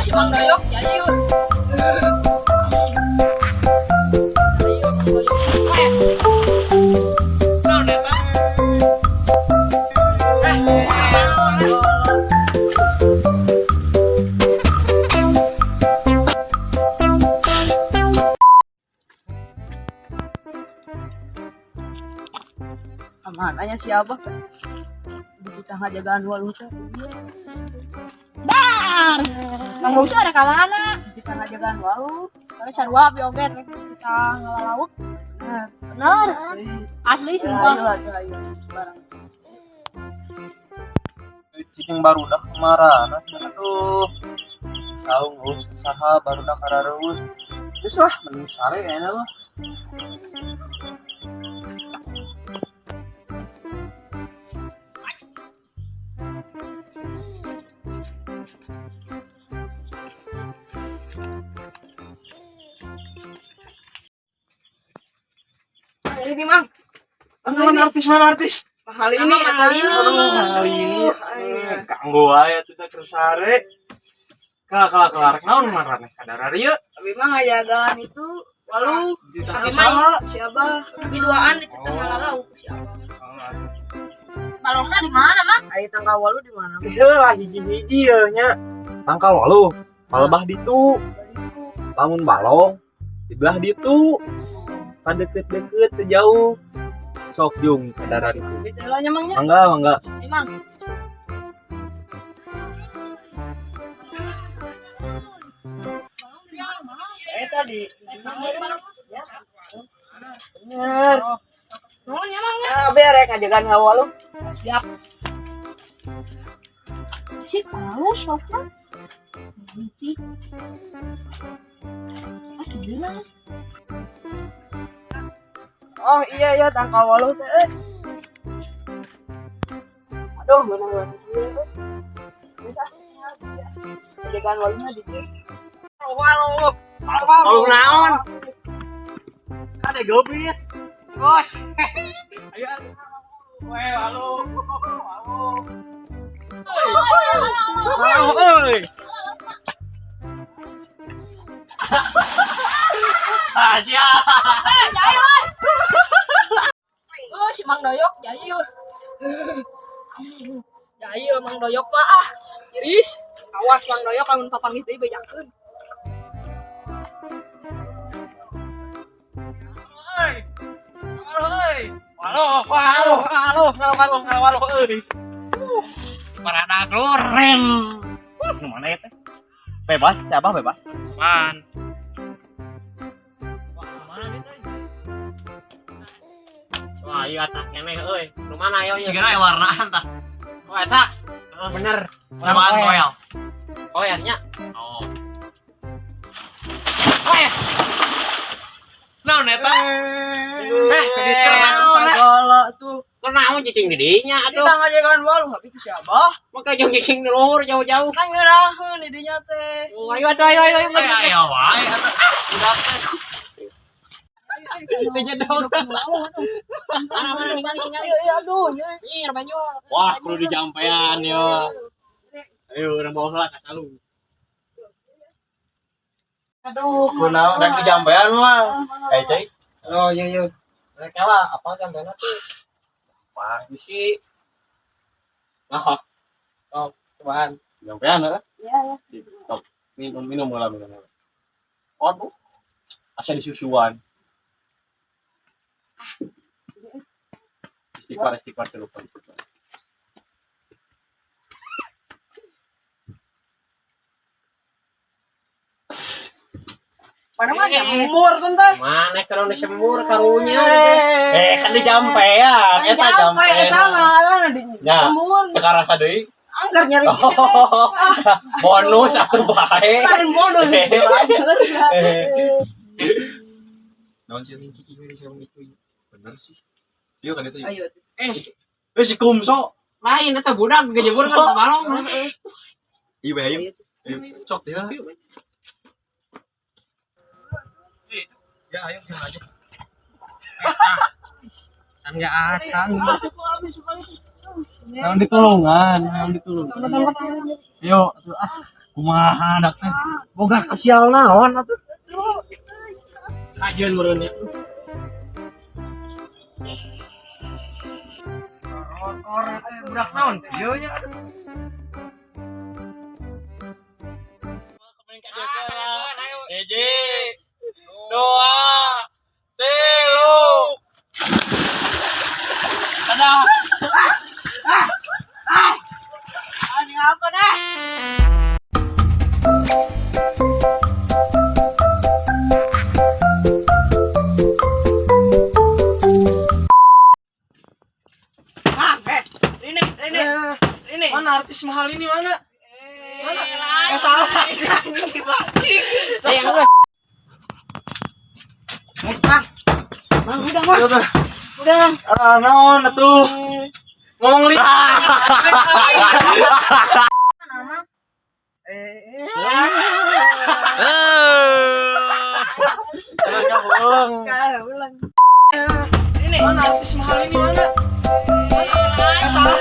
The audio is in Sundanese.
Si Mang Doyok jahil. Jahil Mang Doyok. Eh, Naon eta? Eh, naon eh? Amananya siapa? Di kita ngajagaan waluh teh. Dar. Mang Bungsu ada ka mana? Kita ngajagaan waluh. Soalnya sarua abi oge kita ngalalauk. Nah, Bener. Asli sumpah. ayo ayo ayo. Barang. Cicing barudak kemana? Aduh. Saung geus saha barudak karareueun. Geus lah, mending sare aya mah. Ini Mang. Mana artis, mana artis? Mahal ini. Mahal ini. Mahal ini. Kanggo wae atuh da keur sare. Kalah kalah kalah rek naon marane kadar ieu? Abi mah ngajagaan itu waluh. Dititah Abi saha? Siapa? Tapi duaan di tengah ngalauk si Abah. Balongna di mana, Mang? Ayo tangkal waluh di mana? Heuh lah hiji-hiji ye nya. Tangkal waluh, palebah ditu. Lamun balong di belah ditu. Padeket-deket teu jauh. Sok jung kadaran itu. Gitu lah nyamangnya. Mangga, mangga. Ini Mang. Eh tadi. Bener. Nuhun ya, Mang. Ya, abi rek ngajagaan waluh. Siap. Sih, halus sokna. Nanti. Ah, gimana? Oh iya iya tangkal waluh teh. Eh. Aduh, bener banget. Bisa ngajagaan waluhnya di dieu. Waluh. Waluh naon? Kade gobis. Bos. Ayo. Weh, waluh. Waluh. Waluh euy. Ah, siap. Jahil, oi. Oh, si Mang Doyok jahil. Jahil Mang Doyok mah ah. Iris. Awas Mang Doyok lamun papanggih deui bejakeun. Euy. Waluh euy. Waluh, waluh, waluh, waluh, waluh, waluh euy. Parada goreng. Nu mana ya teh? Bebas, siapa bebas? Man. Wah, mana nih teh? Wah, iya atas keneh euy. Nu mana ayo ieu? Sigana aya warnaan tah. Oh, eta Bener. cobaan toel. Oh, ya nya. Oh. Oh ya. Naon eta? Eh, naon eh? Segala tuh. Kunaon cicing di dinya atuh? Kita ngajagaan waluh habis ku siapa? Maka jauh cicing di luhur jauh-jauh. Kan ngeunaheun di dinya teh. Oh, ayo atuh ayo ayo ayo. Eh, aya wae eta. Ah, budak teh. Tiga dong. Mana mana ningali ningali. Iya iya aduh. Iya. Nyir banjur. Wah, kudu dijampean yo. Ayo urang bawa lah ka salu. Aduh, kunaon rek dijampean mah. Eh, cai. Oh iya iya. Mereka lah apa jampean tuh? Wah, bisi Oh, oh, cobaan. jampean heeh. Iya iya. Top. Minum minum lah minum. Waduh. Asa disusuan. Istighfar, istighfar, terlupa istighfar. Mana mah jemur tuh teh. Mana kalau disembur karunya. Eh, kan dijampean, eta Jampe jampean. eta mah di Ya. jemur. Teu karasa deui. Anggar nyari Oh, bonus atuh bae. Lain bonus. Naon sih Bener sih. Iya kan itu. ya? Ayo. Eh si Kumso. Lain eta budak gejebur kan ke balong. Iya bae ayo. Ayo, Cok dia lah. Ya ayo sini aja. Kan enggak akan. Yang ditulungan, yang ditulungan. Ayo, atuh ah. Kumaha dak teh? Boga kasial naon atuh? Kajian meureun ya. Kotor teh budak naon? Ieu nya. Hiji, dua, tilu. Dadah. Ini apa dah? Mang, ini, ini, ini. Mana artis mahal ini mana? Mana? Eh salah. Sayang gua. Mang, Mang, udah, Mang. Udah. Udah. Ah, naon atuh? Ngomong li. Mana, Mang? Eh, Ulang. ulang. Mana artis mahal ini mana? Mana? Eh salah.